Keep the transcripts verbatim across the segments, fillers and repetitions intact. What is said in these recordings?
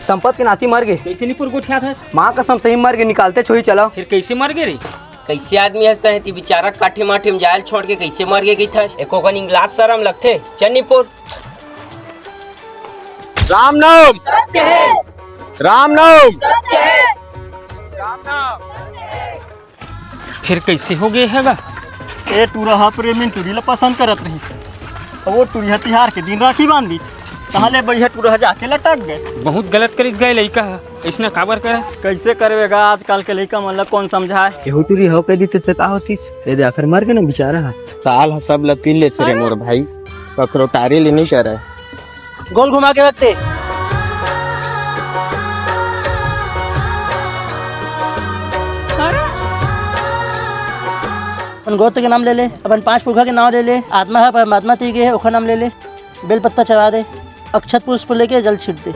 संपत के नाती मर गे। कइसे निपोर गोठियाथस? माँ कसम सही मर गे, निकालते छोही चला। फेर कइसे मर गे रे? कइसे आदमी हस तैं, ती बिचारा काठी माठी म जायल छोड़ के कइसे मर गे कहिथस? एको कन लाज सरम लगथे। चल निपोर। रामनाम। रामनाम। फेर कइसे हो गे हे गा? ए टूरा ह प्रेमी टूरी ल पसंद करत रहिस। अब वो टूरी ह तिहार के दिन राखी बांध दिस। तहाँ ले बढ़िया टूरा ह जाके लटक गे। बहुत गलत करिस गा ए लइका ह, अइसना काबर करय? कइसे करबे गा, आजकल के लइका मन ल कोन समझाय? एहू टूरी हव कहि दिस त का होतिस? ए दे, फेर मर गे ना बिचारा ह। काल ह सब ल पी लेथे रे मोर भाई, ककरो टारी ले नइ डरय। गोल घुमा के रख दे। अपन गोत्र के नाम ले ले, अपन पांच पुरखा के नाम ले ले, आत्मा ह परमात्मा ती गे हे, ओखर नाम ले ले, बेल पत्ता चढ़ा दे, अक्षत पुष्प लेके जल छिट दे।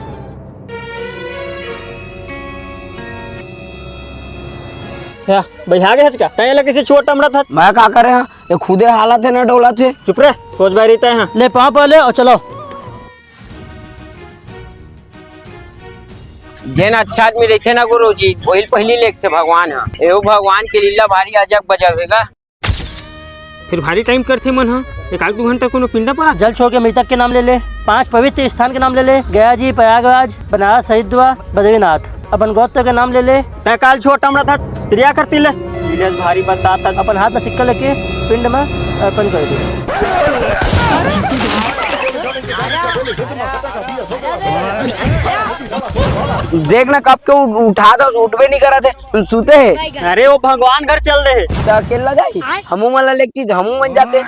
या, बइहा गे हस का? तैं एला कइसे छुआ टमड़त हस? मैं का करे हंव? ये खुदे हालत हे ना डोलत हे। चुप रे, सोच बारी तैं हा। ले पाँव पहले अउ चलो। जेन अच्छा आदमी रहिथे ना गुरुजी, ओही ल पहिली लेगथे भगवान ह। एहू भगवान के लीला भारी अजब गजब हे गा। फेर भारी टाइम करथे मन ह, एक आध दू घंटा कोनो पिंडा पर आ। जल छोड़ के मृतक के नाम ले ले, पांच पवित्र स्थान के नाम ले ले, गया जी, प्रयागराज, बनारस, हरिद्वार, बद्रीनाथ। अपन गोत्र के नाम ले ले। तैं काल छोट हमरा था, तिरिया कर तिले। तिले भारी बरसात था। अपन हाथ में सिक्का लेके पिंड में अर्पण कर दे। देख ना, कब के उ-, उठा दो, उठबे नहीं करा थे। तू सुते हे? अरे, वो भगवान घर चल दे हे। त अकेला जाही? हमू मन ला लेके हमू मन जाते।